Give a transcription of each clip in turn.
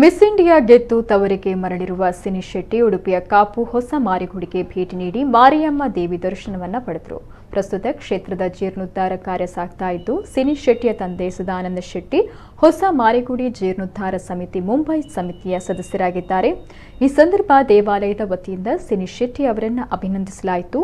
Miss India ಗೆದ್ದು ತವರಿಗೆ ಮರಳಿರುವ cine Shetty ಉಡುಪಿಯ ಕಾಪು ಹೊಸ ಮಾರಿಗುಡಿಗೆ ಭೇಟಿ ನೀಡಿ ಮಾರಿಯಮ್ಮ ದೇವಿ ದರ್ಶನವನ್ನು ಪಡೆದರು. ಪ್ರಸ್ತುತ ಕ್ಷೇತ್ರದ ಜೀರ್ಣೋದ್ಧಾರ ಕಾರ್ಯ ಸಾಗ್ತಾ ಇದ್ದು, ಸಿನಿ ಶೆಟ್ಟಿಯ ತಂದೆ ಸದಾನಂದ ಶೆಟ್ಟಿ ಹೊಸ ಮಾರಿಗುಡಿ ಜೀರ್ಣೋದ್ಧಾರ ಸಮಿತಿ ಮುಂಬೈ ಸಮಿತಿಯ ಸದಸ್ಯರಾಗಿದ್ದಾರೆ. ಈ ಸಂದರ್ಭ ದೇವಾಲಯದ ವತಿಯಿಂದ ಸಿನಿ ಶೆಟ್ಟಿ ಅವರನ್ನು ಅಭಿನಂದಿಸಲಾಯಿತು.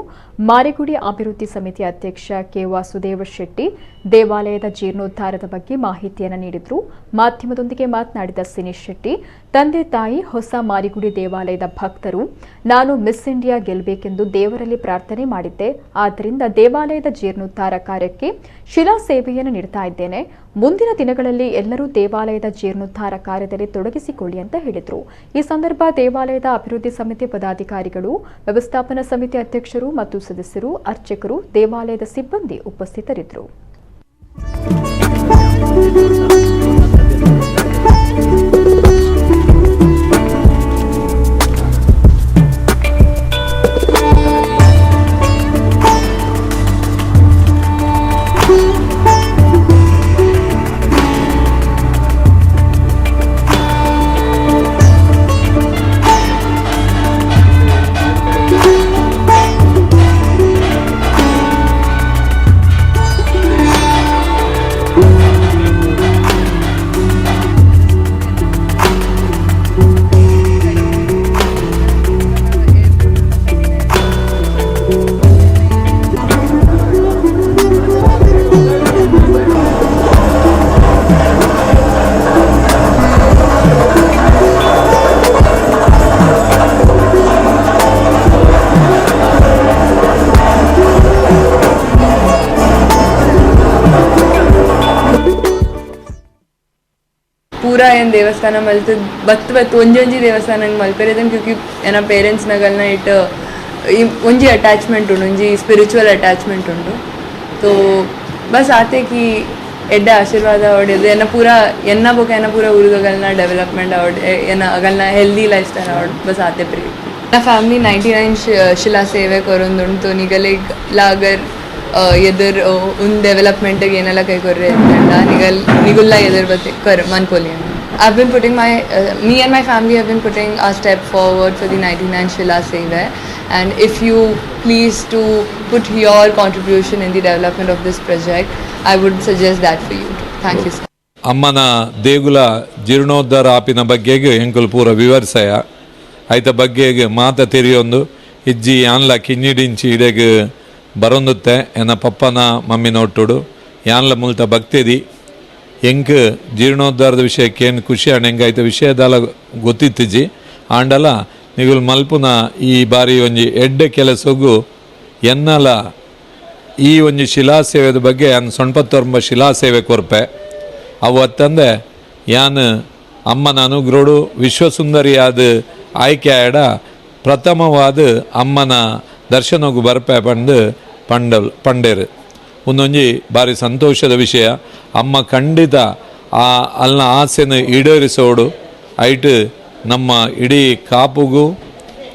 ಮಾರಿಗುಡಿ ಅಭಿವೃದ್ಧಿ ಸಮಿತಿ ಅಧ್ಯಕ್ಷ ಕೆ ವಾಸುದೇವ ಶೆಟ್ಟಿ ದೇವಾಲಯದ ಜೀರ್ಣೋದ್ಧಾರದ ಬಗ್ಗೆ ಮಾಹಿತಿಯನ್ನು ನೀಡಿದರು. ಮಾಧ್ಯಮದೊಂದಿಗೆ ಮಾತನಾಡಿದ ಸಿನಿ ಶೆಟ್ಟಿ, ತಂದೆ ತಾಯಿ ಹೊಸ ಮಾರಿಗುಡಿ ದೇವಾಲಯದ ಭಕ್ತರು, ನಾನು ಮಿಸ್ ಇಂಡಿಯಾ ಗೆಲ್ಲಬೇಕೆಂದು ದೇವರಲ್ಲಿ ಪ್ರಾರ್ಥನೆ ಮಾಡಿದ್ದೆ. ಆದ್ದರಿಂದ ದೇವಾಲಯದ ಜೀರ್ಣೋದ್ಧಾರ ಕಾರ್ಯಕ್ಕೆ ಶಿಲಾ ಸೇವೆಯನ್ನು ನೀಡುತ್ತಾ ಇದ್ದೇನೆ. ಮುಂದಿನ ದಿನಗಳಲ್ಲಿ ಎಲ್ಲರೂ ದೇವಾಲಯದ ಜೀರ್ಣೋದ್ಧಾರ ಕಾರ್ಯದಲ್ಲಿ ತೊಡಗಿಸಿಕೊಳ್ಳಿ ಅಂತ ಹೇಳಿದರು. ಈ ಸಂದರ್ಭ ದೇವಾಲಯದ ಅಭಿವೃದ್ಧಿ ಸಮಿತಿ ಪದಾಧಿಕಾರಿಗಳು, ವ್ಯವಸ್ಥಾಪನಾ ಸಮಿತಿ ಅಧ್ಯಕ್ಷರು ಮತ್ತು ಸದಸ್ಯರು, ಅರ್ಚಕರು, ದೇವಾಲಯದ ಸಿಬ್ಬಂದಿ ಉಪಸ್ಥಿತರಿದ್ದರು. ಪೂರ ಏನು ದೇವಸ್ಥಾನ ಮಲ್ತು ಬತ್ ಬತ್ ಒಂಜೊಂಜಿ ದೇವಸ್ಥಾನ ಮಲ್ಪೆರೆ ಕ್ಯೂಕಿ ಎನ್ನ ಪೇರೆಂಟ್ಸ್ ನಗಲ್ನ it ಒಂಜಿ ಅಟ್ಯಾಚ್ಮೆಂಟ್ ಉಂಡು, ಒಂಜಿ ಸ್ಪಿರಿಚುವಲ್ ಅಟ್ಯಾಚ್ಮೆಂಟ್ ಉಂಡು. ತೋ ಬಸ್ ಆತೆ ಕಿ ಎಡ್ಡೆ ಆಶೀರ್ವಾದ ಅವಡಿದ್ದು ಎನ್ನ ಪೂರ ಎನ್ನ ಬೊಕ ಎನ್ನ ಪೂರ ಊರುದಗಲ್ನ ಡೆವಲಪ್ಮೆಂಟ್ ಅವಡ್ ಎನ್ನ ಅಗಲ್ನ healthy life style ಅವಡ್ bus ಆತೆ ಪ್ರಿ. ನನ್ನ ಫ್ಯಾಮಿಲಿ 99 ಶಿಲಾ ಸೇವೆ ಕೊರೊಂದುಂಟು. ನಿಗಲಿಗ್ ಲಾಗರ್ ಎದುರ್ ಉನ್ ಡೆವಲಪ್ಮೆಂಟಿಗೆ ಏನೆಲ್ಲ ಕೈ ಕೊರ್ರೆ ನಿಗಲ್ ನಿಗುಲ್ಲ ಎದುರ್ ಬತ್ತೆ ಕರ್ ಮನ್ಪೊಲಿ. I've been putting my, me and my family have been putting our step forward for the 99 Shila Seva, and if you please to put your contribution in the development of this project, I would suggest that for you too. Thank you, sir. ಅಮ್ಮನ ದೇಗುಲ ಜೀರ್ಣೋದ್ಧಾರ ಆಪಿನ ಬಗ್ಗೆಗೆ ಎಂಕುಲು ಪೂರ ವಿವರಿಸಯ ಐತ ಬಗ್ಗೆಗೆ ಮಾತ ತೆರಿಯೊಂದು ಇಜ್ಜಿ ಯಾನ್ಲ ಕಿನ್ನಿಡಿಂಚಿ ಇಡೆಗ್ ಬರೊಂದುತ್ತೆ ಎನ್ನ ಪಪ್ಪನ ಮಮ್ಮಿನ ಒಟ್ಟುಡು ಯಾನ್ಲ ಮುಲ್ತ ಭಕ್ತಿದಿ ಎಂಕ್ ಜೀರ್ಣೋದ್ಧಾರದ ವಿಷಯಕ್ಕೆ ಏನು ಖುಷಿ ಆಂಡ್ ಎಂಕ್ ವಿಷಯದಾಲ ಗೊತ್ತಿತ್ತಿಜಿ ಆಂಡಲ ನಿಗುಲ್ ಮಲ್ಪುನ ಈ ಬಾರಿ ಒಂಜಿ ಎಡ್ಡೆ ಕೆಲಸಗು ಎನ್ನಲ ಈ ಒಂಜಿ ಶಿಲಾಸೇವೆದ ಬಗ್ಗೆ ಯಾನ್ ಸೊಣ್ಪತ್ತೊಂಬ ಶಿಲಾಸೇವೆ ಕೊರ್ಪೆ. ಅವು ಅತ್ತಂದೆ ಯಾನ್ ಅಮ್ಮನ ಅನುಗ್ರಹಡು ವಿಶ್ವಸುಂದರಿಯಾದ ಆಯ್ಕೆ ಆಯಡ ಪ್ರಥಮವಾದ ಅಮ್ಮನ ದರ್ಶನಗು ಬರ್ಪೆ ಪಂಡು ಪಂಡೇರು. ಒಂದೊಂಜಿ ಭಾರಿ ಸಂತೋಷದ ವಿಷಯ. ಅಮ್ಮ ಖಂಡಿತ ಆ ಅಲ್ನ ಆಸೆನ ಈಡೇರಿಸೋಡು ಐಟ್ ನಮ್ಮ ಇಡೀ ಕಾಪುಗು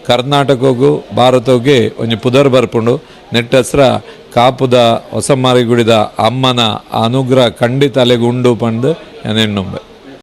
ಕರ್ನಾಟಕಗೂ ಭಾರತಗೆ ಒಂಜಿ ಪುದರ್ ಬರ್ಪುಂಡು. ನೆಟ್ಟಸ್ರ ಕಾಪುದ ಹೊಸಮಾರಿಗುಡಿದ ಅಮ್ಮನ ಅನುಗ್ರಹ ಖಂಡಿತ ಅಲೆಗ್ ಉಂಡು ಪಂದು ಎನ್ನುಂಬೆ.